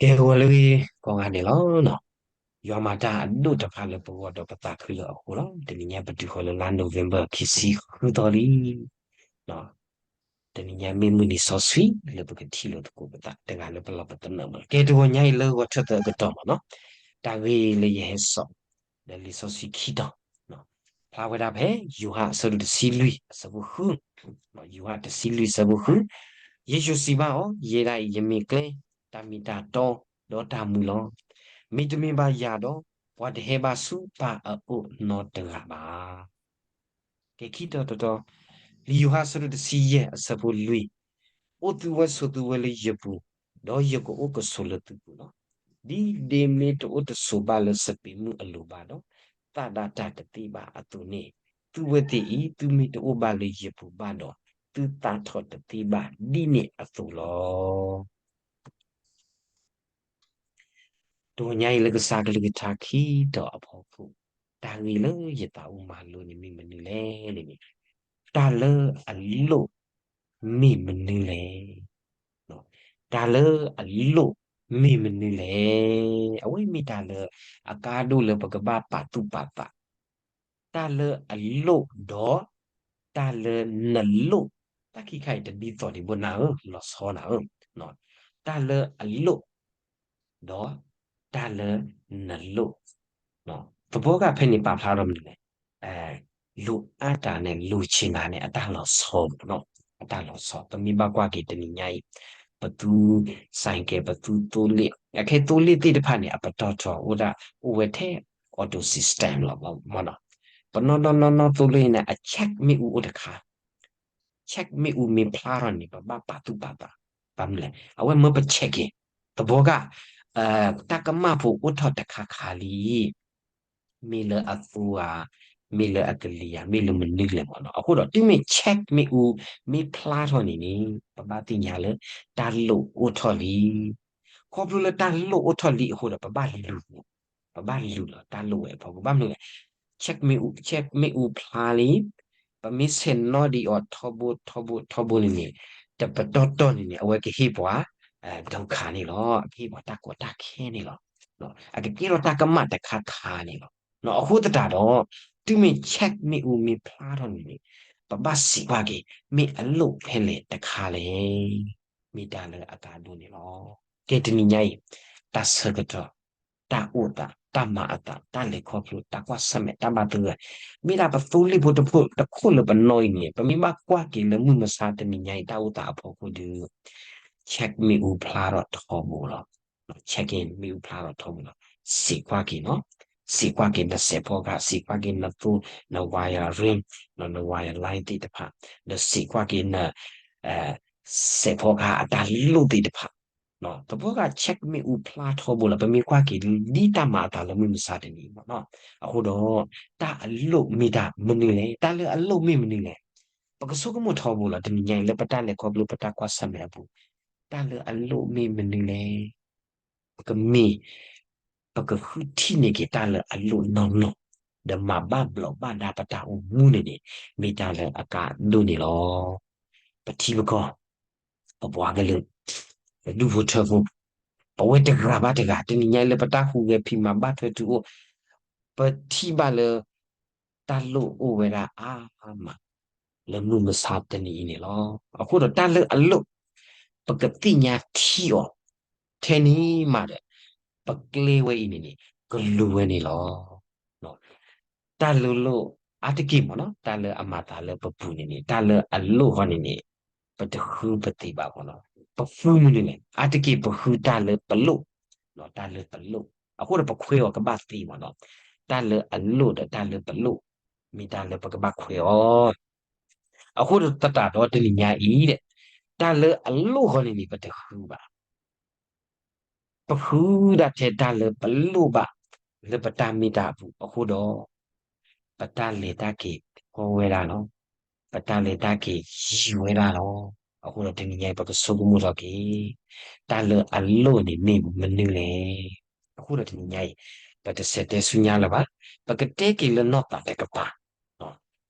ကဲဝဲလၢဂ့ၤ ကိးဂၤဒဲးလီၤ. ယွၤမၤတၢ်အဒိၣ်တဖၣ်လၢပဂီၢ်ဒီးပသးခုလၢအဃိလီၤ. တနံၤညါပတုၤဃီၤလၢလါ November ခံဆံဃုသီလံ. တနံၤညါမ့ၢ်မုၢ်နံၤစီဆှံလၢပကထံၣ်လိာ်သကိးပသး တဂၤလၢပလီၢ်ပသနၢၣ်မး. ကဲတဂီၤညါအံၤလၢဂီၤထၢၣ်သၢအကတီၢ်မးနီၤ, တၢ်ဂ့ၢ်လၢယဟဲစိာ် ဒီးလံာ်စီဆှံခံတီၤ, ဖျါဝဲဒၣ်ဖဲ ယိၤဟၣ်အဆၢဒိၣ်တဆံလွံၢ်အဆၢဖိဃု, ယိၤဟၣ်တဆံလွံၢ်အဆၢဖိဃု, ယ့ၣ်ၡူးစံးဘၣ်အီၤ, ယဲဒၣ်အံၤယမ့ၢ်ကျဲ, တၢ်မ့ၢ်တၢ်တီ, ဒီးတၢ်မူလီၤ. မ့တမ့ၢ်ဘၣ်ယၤဒီး, ပှၤတဟဲဘၣ်ဆူပၢ်အအိၣ်နီတဂၤဘၣ်. ကဲခံတီၤတတီၤ, လံာ်ယိၤဟၣ်အဆၢဒိၣ်တဆံယဲၢ်အဆၢဖိလွံၢ်, အိၣ်သုဝဲဆိးသုဝဲလၢယပူၤ, ဒီးယကအိၣ်ကဆိးလၢသုပူၤလီၤ. ဒ်ဒ့မ့ၢ်တအိၣ်တဆိးဘၣ်လၢစပံးမုၢ်အလိၤဘၣ်ဒီး, သးဒၣ်တၢ်တသ့ဘၣ်အသိးန့ၣ်, သုဝဲသ့ၣ်အံၤ သုမ့ၢ်တအိၣ်ဘၣ်လၢယပူၤဘၣ်ဒီး, သုသးထီၣ်တသ့ဘၣ်ဒ်န့ၣ်အသိးလီၤ. တဂီၤညါအံၤလၢကစၢ်ကလုၢ်ကထါခံတီၤအဖီခိၣ်, တၢ်ဂ့ၢ်လၢယသးအိၣ်မၤလိန့ၣ်မ့ၢ်မနုၤလဲၣ်န့ၣ်, တၢ်လၢအလိၣ်မ့ၢ်မနုၤလဲၣ်. တၢ်လၢအလိၣ်မ့ၢ်မနုၤလဲၣ်. အဝဲမ့ၢ်တၢ်လၢအကါဒိၣ်လၢပကဘၣ်ပာ်သူၣ်ပာ်သး တၢ်လၢအလိၣ်ဒီး တၢ်လၢနလိၣ်, တၢ်ခံခါအံၤတဒ်သိးဒံးဘၣ်နၤဧၢ, လီၤဆီနၤဧၢ, တၢ်လၢအလိၣ် ဒီးတၢ်လၢနလိၣ်, သဘီဂၤဖဲန့ၣ်ပာ်ဖျါထီၣ်မနုၤလဲၣ်, လိုအပ်တာနဲ့ လိုချင်တာန့ၣ် အတၢ်လီၤဆီမးနီၤ, အတၢ်လီၤဆီ, ပမ့ၢ်ဘၣ်ကွၢ်က့ၤတနံၤညါအံၤ, ပသူ ဆိုင်ကယ်, ပသူသိလ့ၣ်, အခဲသိလ့ၣ်သ့ၣ်တဖၣ်န့ၣ် အပတီၢ်ထီၣ်အိၣ်ဒၣ် အိၣ်ဝဲထဲ auto system လီၤမးနီၤ, ပနီၢ်နီၢ်နီၢ်နီၢ်သိလ့ၣ်န့ၣ် အ check မ့ၣ်အူအိၣ်တခါ check မ့ၣ်အူမ့ၢ်ဖျါထီၣ်န့ၣ် ပဘၣ်ပာ်သူၣ်ပာ်သး, ဘၣ်မနုၤလဲၣ်, အဝဲမၢပ check က့ၤ, သဘီဂၤ, တၢ်ကမၣ်ဖိအိၣ်ထီၣ်တခါခါလံ မ့ၢ်လၢအသိဧါ, မ့ၢ်လၢအကလံၤဧါ, မ့ၢ်လၢမနုၤလဲၣ်မးနီၤ, အဃိဒီးတုၤမ့ၢ် check မ့ၣ်အူ မ့ၢ်ဖျါထီၣ်န့ၣ်န့ၣ် ပဘၣ်သ့ၣ်ညါလၢ တၢ်လိၣ်အိၣ်ထီၣ်လံ, ခီဖျိလၢတၢ်လိၣ်အိၣ်ထီၣ်လံအဃိဒီး ပဘၣ်လူၤ, ပဘၣ်လူၤလီၤ တၢ်လိၣ်ဝဲအဖီခိၣ်, ဘၣ်မနုၤလဲၣ်, check မ့ၣ်အူ, check မ့ၣ်အူဖျါလံ, ပမ့ၢ်ဆဲးနီၣ်ဒံးအီၤထီဘိထီဘိထီဘိန့ၣ်န့ၣ်, တပတီၢ်တီၢ်န့ၣ်န့ၣ် အဝဲကဟ့ၣ်ပှၤ ဒုက္ခ န့ၣ်လီၤ, ကဟ့ၣ်ပှၤတၢ်ကီတၢ်ခဲန့ၣ်လီၤ, အကကဲထီၣ်တၢ်ကမၣ်တခါခါန့ၣ်လီၤ, အဃိသတးဒီး တုၤမ့ၢ် check မ့ၣ်အူမ့ၢ်ဖျါထီၣ်န့ၣ်န့ၣ်, ပဘၣ်စံးကွၢ်က့ၤ မ့ၢ်အလိၣ်ဖဲလဲၣ်တခါလဲၣ်, မ့ၢ်တၢ်လၢအကါဒိၣ်န့ၣ်လီၤ. ကဲတနံၤညါအံၤ, တၢ်ဆၢကတီၢ်, တၢ်အိၣ်သး, တၢ်မၤအသး, တၢ်လဲၤခီဖျိ, တၢ်ကွၢ်ဆၢၣ်မဲာ်, တၢ်ဘၣ်သဂၢၢ်, မ့ၢ်ဒၣ်ပသိလ့ၣ်ဖိတဖိတခိၣ်လၢပနီၣ်အံၤန့ၣ်, ပမ့ၢ်ဘၣ်ကွၢ်က့ၤလၢမုၢ်မဆါတနံၤညါအံၤ တၢ်အိၣ်သးအဖီခိၣ်ဒီး check မ့ၣ်အူဖျါထီၣ်ထီဘိလီၤ, check in မ့ၣ်အူဖျါထီၣ်ထီဘိလီၤ, စံးကွၢ်က့ၤနီၤ, စံးကွၢ်က့ၤနစဲးဖီကဟၣ်, စံးကွၢ်က့ၤနသိ, န wire ring, န wire line သ့ၣ်တဖၣ်, ဒီးစံးကွၢ်က့ၤန စဲးဖီကဟၣ်အတၢ်လိၣ်သ့ၣ်တဖၣ်, သဘီဂၤ check မ့ၣ်အူဖျါထီဘိလီၤ, ပမ့ၢ်ကွၢ်က့ၤဒ်တၢ်မၤအသးလၢမုၢ်မဆါတနံၤအံၤမးနီၤ, အဃိဒီး တၢ်အလိၣ်မ့ၢ်တၢ်မနုၤလဲၣ်, တၢ်လၢအလိၣ်မ့ၢ်မနုၤလဲၣ်, ပကဆိကမိၣ်ထီဘိလီၤ, တနံၤညါအံၤလၢပတၢ်လဲၤခီဖျိပတၢ်ကွၢ်ဆၢၣ်မဲာ်အပူၤ, တၢ်လၢအလိၣ်မ့ၢ်မနုၤလဲၣ်, ပကမ့ၢ် ပကဃုထံၣ်န့ၢ်က့ၤတၢ်လၢအလိၣ်နီၢ်နီၢ်, ဒီးမၤဘၣ်ဘျီးဘၣ်ဒါပတၢ်အိၣ်မူန့ၣ်န့ၣ်, မ့ၢ်တၢ်လၢအကါဒိၣ်န့ၣ်လီၤ. ပထံပကီၢ်, ပပှၤကလုာ်, ပဒူၣ်ဖိထၢဖိ, ပဝဲတဂၤဘၣ်တဂၤ, တနံၤညါအံၤလၢပတၢ်ဟူးဂဲၤဖံးမၤဘၣ်ထွဲတုၤအိၣ်, ပထံၣ်ဘၣ်လၢ တၢ်လိၣ်အိၣ်ဝဲဒၣ်အါမး လၢမုၢ်မဆါတနံၤအံၤန့ၣ်လီၤ. အဃိဒီးတၢ်လၢအလိၣ် ပကသ့ၣ်ညါထံအီၤ ထဲန့ၣ်မးဒီး ပကျဲဝဲအံၤန့ၣ်န့ၣ် ကလူၤဝဲန့ၣ်လီၤ. တၢ်လိၣ်လိၣ်အါတက့ၢ်မးနီၤ, တၢ်လၢအမၤသးလၢပပူၤန့ၣ်န့ၣ် တၢ်လၢအလိၣ်ဃီန့ၣ်န့ၣ် ပတဃုပသ့ဘၣ်မးနီၤ. ပဃုမနုၤလဲၣ်, အါတက့ၢ်ပဃုတၢ်လၢပလိၣ်, တၢ်လၢပလိၣ်, အဃိဒီးပခွဲးအီၤကဘၣ်သ့မးနီၤ. တၢ်လၢအလိၣ်ဒီးတၢ်လၢပလိၣ် မ့ၢ်တၢ်လၢပကဘၣ်ခွဲးအီၤ. အဃိဒီးသတးဒီးတနံၤညါအံၤဒီး တၢ်လၢအလိၣ်ဃီန့ၣ်န့ၣ် ပတဃုဘၣ်. ပဃုဒၣ်ထဲတၢ်လၢပလိၣ်ဘၣ် လၢပတၢ်မ့ၢ်တၢ်အပူၤအဃိဒီး ပတၢ်လဲၤတၢ်က့ၤထီဝဲဒၣ်လီၤ. ပတၢ်လဲၤတၢ်က့ၤယံာ်ဝဲဒၣ်လီၤ. အဃိဒီးတနံၤညါအံၤ ပကဆိကမိၣ်ထီၣ်က့ၤ တၢ်လၢအလိၣ်န့ၣ်မ့ၢ်မနုၤလဲၣ်. အဃိဒီးတနံၤညါအံၤ ပတဆဲးတဲဆူညါလၢၤဘၣ်. ပကတဲက့ၤလၢနီၢ်သးတကပၤ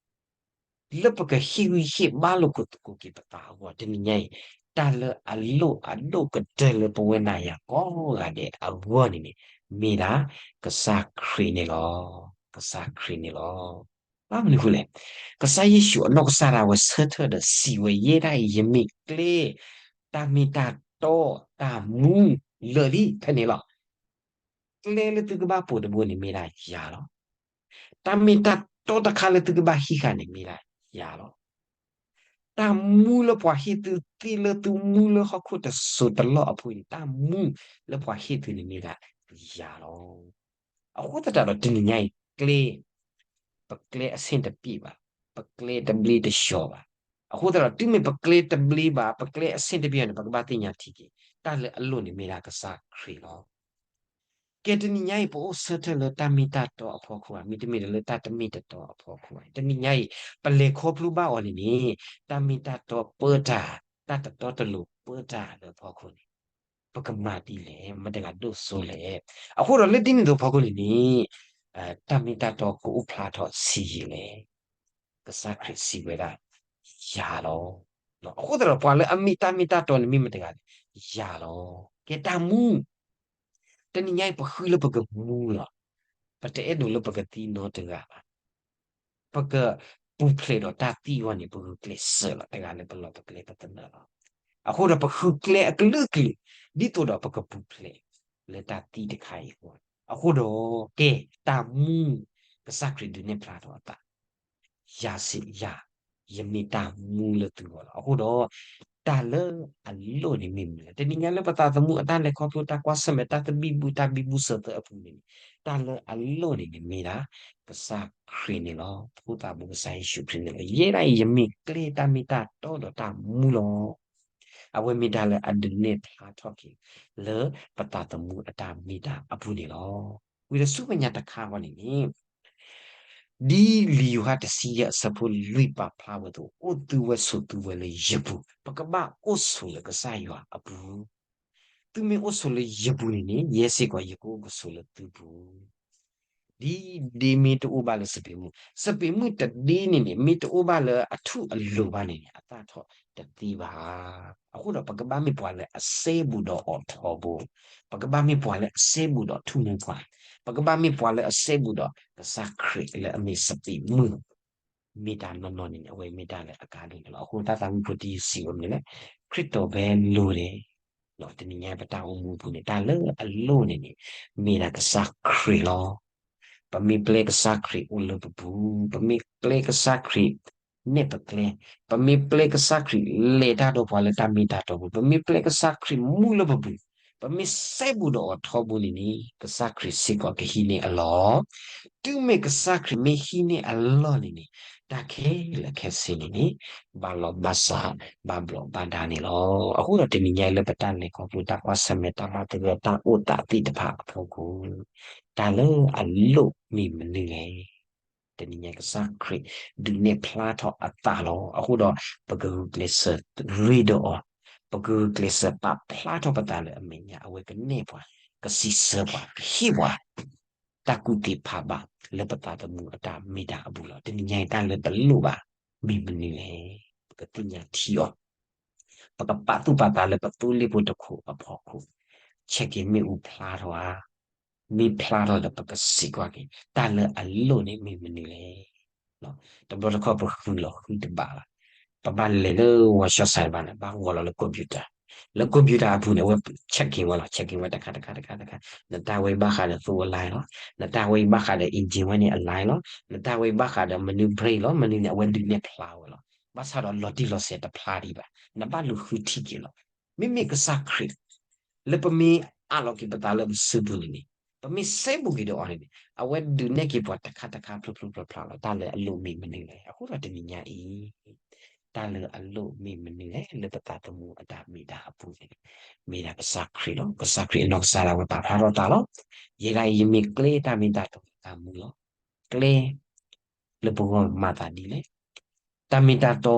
လၢပကဟ့ၣ်ဂံၢ်ဟ့ၣ်ဘါလိာ်သကိးက့ၤပသးအဂီၢ် တနံၤညါအံၤ တၢ်လၢအလိၣ်အဒိၣ်ကတၢၢ်လၢပဝဲနၤယၤကိးဂၤဒဲးအဂီၢ်န့ၣ်န့ၣ် မ့ၢ်ဒၣ်ကစၢ်ခရံာ်န့ၣ်လီၤ. ကစၢ်ခရံာ်န့ၣ်လီၤ. ဘၣ်မနုၤဃိလဲၣ်, ကစၢ်ယ့ၣ်ၡူးအနီၢ်ကစၢ်ဒၣ်ဝဲဆၢထၢၣ်ဒီးစံးဝဲ ယဲဒၣ်အံၤယမ့ၢ်ကျဲ, တၢ်မ့ၢ်တၢ်တီ, တၢ်မူလၢာ်လံ ဖဲန့ၣ်လီၤ. ကျဲလၢသုကဘၣ်ပိာ်တဘိန့ၣ်မ့ၢ်ဒၣ်ယၤလီၤ. တၢ်မ့ၢ်တၢ်တီတခါလၢသုကဘၣ်ဟံးဃာ်န့ၣ်မ့ၢ်ဒၣ်ယၤလီၤ. တၢ်မူလၢပှၤဟ့ၣ်သုသ့ၣ်လၢသုမူလၢဟီၣ်ခိၣ်တစိၤတလီၢ်အဖီန့ၣ် တၢ်မူလၢပှၤဟ့ၣ်သုန့ၣ်မ့ၢ်ဒၣ်ယၤလီၤ. အဃိသတးဒီးတနံၤညါအံၤ ကျဲ, ပကျဲအဆ့ၣ်တပ့ၢ်ဘၣ်, ပကျဲတဘျ့တဆှီဘၣ်. အဃိသတးဒီး တုၤမ့ၢ်ပကျဲတဘျ့ဘၣ်, ပကျဲအဆ့ၣ်တပ့ၢ်ဘၣ်န့ၣ် ပကဘၣ်သ့ၣ်ညါထံက့ၤ တၢ်လၢအလိၣ်န့ၣ်မ့ၢ်ဒၣ်ကစၢ်ခရံာ်လီၤ. ကဲတနံၤညါအံၤ ပအိၣ်ဆၢထၢၣ်လၢတၢ်မ့ၢ်တၢ်တီအဖီခိၣ်ဧါ, မ့တမ့ၢ်ဒီးလၢတၢ်တမ့ၢ်တတီအဖီခိၣ်ဧါ. တနံၤညါအံၤ ပလဲၤခီဖျိဘၣ်အီၤန့ၣ်န့ၣ် တၢ်မ့ၢ်တၢ်တီပၢတၢ်, တၢ်တတီတလိၤပၢတၢ်လၢအဖီခိၣ်န့ၣ် ပကမၤဒ်လဲၣ်, မတၤတဂၤဒိၣ်စိလဲၣ်. အဃိဒီးလၢဒ်န့ၣ်အသိးအဖီခိၣ်န့ၣ်န့ၣ် တၢ်မ့ၢ်တၢ်တီကအိၣ်ဖျါထီၣ်ဆံးယံာ်လဲၣ်. ကစၢ်ခရံာ်စံးဝဲဒၣ် ယၤလီၤ. အဃိသတးဒီး ပှၤလၢအမ့ၢ်တၢ်မ့ၢ်တၢ်တီန့ၣ်မ့ၢ်မတၤတဂၤလဲၣ်, ယၤလီၤ. ကဲတၢ်မူ တနံၤညါအံၤ ပဃုလၢပကမူလီၤ. ပတအဲၣ်ဒိးလၢပကသံနီတဂၤဘၣ်. ပကပူၤဖျဲးဒီးတၢ်သံအဂီၢ်န့ၣ် ပဂုာ်ကျဲးစၢးလီၤ, တဂၤလၢပလီၢ်ပကျဲပသနၢၣ်လီၤ. အဃိဒီးပဃုကျဲအကလုာ်ကလုာ် ဒ်သိးဒီးပကပူၤဖျဲးလၢတၢ်သံတခါအံၤအဂီၢ်. အဃိဒီး ကဲတၢ်မူ ကစၢ်ခရံာ်ဒုးနဲၣ်ဖျါထီၣ်အသး ယၤစ့ၢ်ယၤ, ယမ့ၢ်တၢ်မူလၢသုဂီၢ်လီၤ. အဃိဒီး တၢ်လၢအလိၣ်န့ၣ်မ့ၢ်မနုၤလဲၣ်. တနံၤညါလၢပသးသမူအတၢ်လဲၤခီဖျိတၢ်ကွၢ်ဆၢၣ်မဲာ် တၢ်သဘံၣ်ဘုၣ်တၢ်ဘံဘူစၢၤသၢအပူၤန့ၣ်န့ၣ် တၢ်လၢအလိၣ်န့ၣ်န့ၣ်မ့ၢ်ဒၣ် ကစၢ်ခရံာ်န့ၣ်လီၤ. ဖိသၣ်ဘိကစၢ်ယ့ၣ်ၡူးခရံာ်န့ၣ်လီၤ. ယဲဒၣ်အံၤ ယမ့ၢ်ကျဲတၢ်မ့ၢ်တၢ်တီဒီးတၢ်မူလီၤ. အဝဲမ့ၢ်တၢ်လၢအဒုးနဲၣ်ဖျါထီၣ်က့ၤ လၢပသးသမူအတၢ်မ့ၢ်တၢ်အပူၤန့ၣ်လီၤ. ဝံၤဒီးဆူမဲာ်ညါတခါအဂီၢ်န့ၣ်န့ၣ် ဒ်လံာ်ယိၤဟၣ်တဆံယဲၢ်အဆၢဖိလွံၢ်ပာ်ဖျါဝဲအသိး အိၣ်သုဝဲဆိးသုဝဲလၢယပူၤ, ပကဘၣ်အိၣ်ဆိးလၢကစၢ်ယွၤအပူၤ. သုမ့ၢ်အိၣ်ဆိးလၢယပူၤန့ၣ်န့ၣ် ယဲစ့ၢ်ကီးယကအိၣ်ကဆိးလၢသုပူၤ ဒ်ဒ့မ့ၢ်တအိၣ်ဘၣ်လၢစပံးမုၢ်, စပံးမုၢ်တဒ့န့ၣ်န့ၣ် မ့ၢ်တအိၣ်ဘၣ်လၢအထူၣ်အလိၤဘၣ်န့ၣ်န့ၣ် အသၣ်ထီၣ်တသ့ဘၣ်. အဃိဒီးပကဘၣ်မ့ၢ်ပှၤလၢအစဲဘူးဒီးအိးထီဘိ, ပကဘၣ်မ့ၢ်ပှၤလၢအစဲဘူးဒီးထူၣ်မူပှၤ, ပကဘၣ်မ့ၢ်ပှၤလၢအစဲဘူးဒီးကစၢ်ခရံာ်လၢအမ့ၢ်စပံးမုၢ် မ့ၢ်တၢ်နီၢ်နီၢ်န့ၣ်န့ၣ် အဝဲမ့ၢ်တၢ်လၢအကါဒိၣ်န့ၣ်လီၤ. အဃိသတး သးဝံၣ်ဖိတယုၢ်စံးဝဲမနုၤလဲၣ်, ခရံာ်တီၢ်ဖဲလိၤန့ၣ် တနံၤညါပတၢ်အိၣ်မူအပူၤန့ၣ် တၢ်လၢအလိၣ်န့ၣ်န့ၣ် မ့ၢ်ဒၣ်ကစၢ်ခရံာ်လီၤ. ပမ့ၢ်ပျဲကစၢ်ခရံာ်အိၣ်လၢပပူၤ, ပမ့ၢ်ပျဲကစၢ်ခရံာ်နဲၣ်ပကျဲ, ပမ့ၢ်ပျဲကစၢ်ခရံာ်လဲၤတၢ်ဒီးပှၤလၢတၢ်မ့ၢ်တၢ်တီပူၤ, ပမ့ၢ်ပျဲကစၢ်ခရံာ်မူလၢပပူၤ, ပမ့ၢ်စဲဘူးဒီးအိးထီဘိန့ၣ်န့ၣ် ကစၢ်ခရံာ်စ့ၢ်ကီးကဟံးန့ၢ်အလီၢ် တုၤမ့ၢ်ကစၢ်ခရံာ်မ့ၢ်ဟံးန့ၢ်အလီၢ်န့ၣ်န့ၣ် တၢ်ခဲလၢာ်ခဲဆ့န့ၣ်န့ၣ် ဘၣ်လီၤဘၣ်စး ဘၣ်ဘျီးဘၣ်ဒါန့ၣ်လီၤ. အဃိဒီးတနံၤညါအံၤလၢပတၢ်လဲၤခီဖျိတၢ်ကွၢ်ဆၢၣ်မဲာ် တၢ်မၤသဂၢၢ်တၢ်အိၣ်သးသ့ၣ်တဖၣ်အဖီခိၣ် တၢ်လၢအလိၣ်မ့ၢ်မနုၤလဲၣ်. တနံၤညါကစၢ်ခရံာ်ဒုးနဲၣ်ဖျါထီၣ်အသးလီၤ. အဃိဒီး ပကဂုာ်ကျဲးစၢးရ့ဒီးအီၤ, ပကဂုာ်ကျဲးစၢးပာ်ဖျါထီၣ်ပသးလၢအမဲာ်ညါ အဝဲကနဲၣ်ပှၤ, ကစံးဆၢပှၤ, ကဟ့ၣ်ပှၤ တၢ်ကူၣ်သ့ဖးဘၣ်လၢပသးသမူအတၢ်မ့ၢ်တၢ်အပူၤလီၤ. တနံၤညါအံၤတၢ်လၢတလိၣ်ဘၣ် မ့ၢ်မနုၤလဲၣ်. ပကသ့ၣ်ညါထံအီၤ ပကပာ်သူၣ်ပာ်သးလၢပသိလ့ၣ်ဖိတခိၣ်အဖီခိၣ်, ဆဲးက့ၤမ့ၣ်အူဖျါထီၣ်ဧါ, မ့ၢ်ဖျါထီၣ်ဒီးပကစံးကွၢ်က့ၤ တၢ်လၢအလိၣ်န့ၣ်မ့ၢ်မနုၤလဲၣ်. တဘျီတခီၣ်ပဃုလီၤဃုတဘၣ်ဘၣ်, ပဘၣ်လဲၤလၢ workshop စဲးဘၣ်န့ၣ် ဘၣ်ဂီၤလီၤလၢ computer, လၢ computer အပူၤန့ၣ် အဝဲ check က့ၤဝဲလီၤ, check က့ၤဝဲတခါတခါတခါတခါ, နတၢ်ဝဲအံၤဘၣ်ဃးဒီးသိအ line လီၤ, နတၢ်ဝဲအံၤဘၣ်ဃးဒီး engine ဝဲန့ၣ်အ line လီၤ, နတၢ်ဝဲအံၤဘၣ်ဃးဒီးမနုၤ brake လီၤ, မနုၤန့ၣ် အဝဲဒုးနဲၣ်ဖျါဝဲလီၤ. ဘၣ်ဆၣ်ဒီးလီၤတံၢ်လီၤဆဲးတဖျါဒံးဘၣ်, နဘၣ်လူၤဃုထံၣ်က့ၤလီၤ. မ့မ့ၢ်ကစၢ်ခရံာ် လၢပမ့ၢ်အးလီၤက့ၤပသးလၢပစုပူၤန့ၣ်န့ၣ် ပမ့ၢ်စဲဘူးက့ၤဒီးအီၤန့ၣ်န့ၣ် အဝဲဒုးနဲၣ်က့ၤပှၤတခါတခါဖျိဖျိဖျါဖျါလီၤ. တၢ်လၢအလိၣ်မ့ၢ်မနုၤလဲၣ်. အဃိဒီးတနံၤညါအံၤ တၢ်လၢအလိၣ်မ့ၢ်မနုၤလဲၣ် လၢပသးသမူအတၢ်မ့ၢ်တၢ်အပူၤန့ၣ် မ့ၢ်ဒၣ်ကစၢ်ခရံာ်လီၤ. ကစၢ်ခရံာ်အနီၢ်ကစၢ်ဒၣ်ဝဲပာ်ဖျါထီၣ်တၢ်လီၤ. ယဲဒၣ်အံၤ ယမ့ၢ်ကျဲတၢ်မ့ၢ်တၢ်တီတၢ်မူလီၤ. ကျဲ လၢပဂီၢ်မၤသးဒ်လဲၣ်. တၢ်မ့ၢ်တၢ်တီ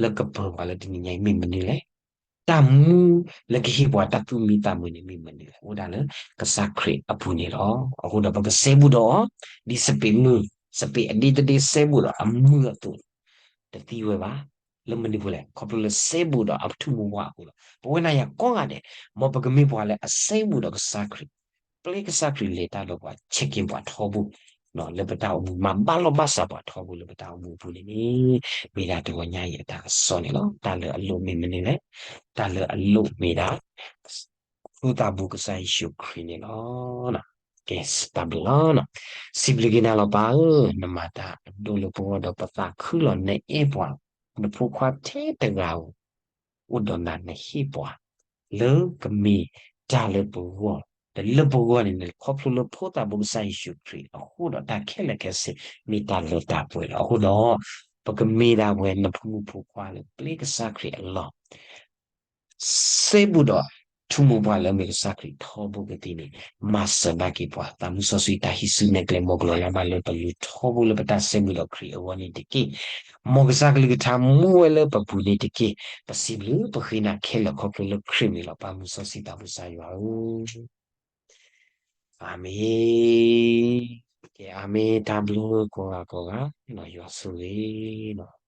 လၢကပၢၤပှၤလၢတနံၤညါအံၤမ့ၢ်မနုၤလဲၣ်. တၢ်မူလၢကဟ့ၣ်ပှၤတၢ်သူၣ်မံသးမုာ်န့ၣ်မ့ၢ်မနုၤလဲၣ်. အိၣ်ဒၣ်လၢကစၢ်ခရံာ်အပူၤန့ၣ်လီၤ. အဃိဒီးပကစဲဘူးဒီးအီၤ ဒ်စပံးမုၢ်, စပံးအဒ့တဒ့စဲဘူးဒီးအမုၢ်အသိး တသံဝဲဘၣ်. လၢမနုၤအဃိလဲၣ်, ခီဖျိလၢစဲဘူးဒီးအထူးမိၢ်ပှၢ်အဃိလီၤ. ပဝဲနၤယၤကိးဂၤဒဲး, မ်ပကမ့ၢ်ပှၤလၢအစဲဘူးဒီးကစၢ်ခရံာ်, ပျဲကစၢ်ခရံာ်လဲၤတၢ်ဒီးပှၤ ဆဲးက့ၤပှၤထီဘိ, လၢပတၢ်အိၣ်မူ, မၤဘၣ်လီၢ်ဘၣ်စးပှၤထီဘိလၢပတၢ်အိၣ်မူအပူၤန့ၣ်န့ၣ်, မ့ၢ်ဒၣ်တဂီၤညါအံၤအတၢ်ကစီၣ်န့ၣ်လီၤ. တၢ်လၢအလိၣ်မ့ၢ်မနုၤလဲၣ်, တၢ်လၢအလိၣ်မ့ၢ်ဒၣ် ဖိသၣ်ဘိကစၢ်ယ့ၣ်ၡူးခရံာ်န့ၣ်လီၤ. ကဲ, တၢ်ဘျုးလီၤ. စံးဘျုးက့ၤနၤလီၤပၢ်ဧၢ, နမၤတၢ်အဒိၣ်လၢပဂီၢ်ဒီးပသးခုလီၤ, နအဲၣ်ပှၤ, နဖိခွါထဲတဂၤဧိၤ အိၣ်ဒီးနၤနဟ့ၣ်ပှၤ, လၢကမ့ၢ်တၢ်လၢပဂီၢ်, ဒီးလၢပဂီၢ်န့ၣ်န့ၣ် ခီဖျိလၢဖိသၣ်ဘိကစၢ်ယ့ၣ်ၡူးခရံာ်အဃိဒီးတၢ်ခဲလၢာ်ခဲဆ့ မ့ၢ်တၢ်လၢတၢ်ပှဲၤလီၤ. အဃိဒီး ပကမ့ၢ်ဒၣ်ပှဲၤနဖိမုၣ်ဖိခွါလၢပျဲကစၢ်ခရံာ်အလီၢ် စဲဘူးဒီးထူးမိၢ်ပှၢ်လၢအမ့ၢ်ကစၢ်ခရံာ်ထီဘိကသ့န့ၣ်, မၤစၢၤဘၣ်က့ၤပှၤ, သးမုၢ်စီဆှံတၢ်ဟံးစုနဲၣ်ကျဲ မ်ကလီၤလၢ်ဘၣ်လၢပလူၤထီဘိလၢပတၢ်စဲဘူးဒီးခရံာ်အဂီၢ်န့ၣ်တက့ၢ်. မ်ကစၢ်ကလုၢ်ကထါမူဝဲလၢပပူၤန့ၣ်တက့ၢ်. ပစံးဘျုးပဃ့နၤခဲလၢာ်ခီဖျိလၢခရံာ်မံၤလီၤ. ပၢ်မုၢ်စီဆှံသးဘိကစၢ်ယွၤဧၢ, အၤမ့ၣ်. ကဲ, အၤမ့ၣ်, တၢ်ဘျုးကိးဂၤကိးဂၤ, ယွၤဆိၣ်ဂ့ၤလီၤ.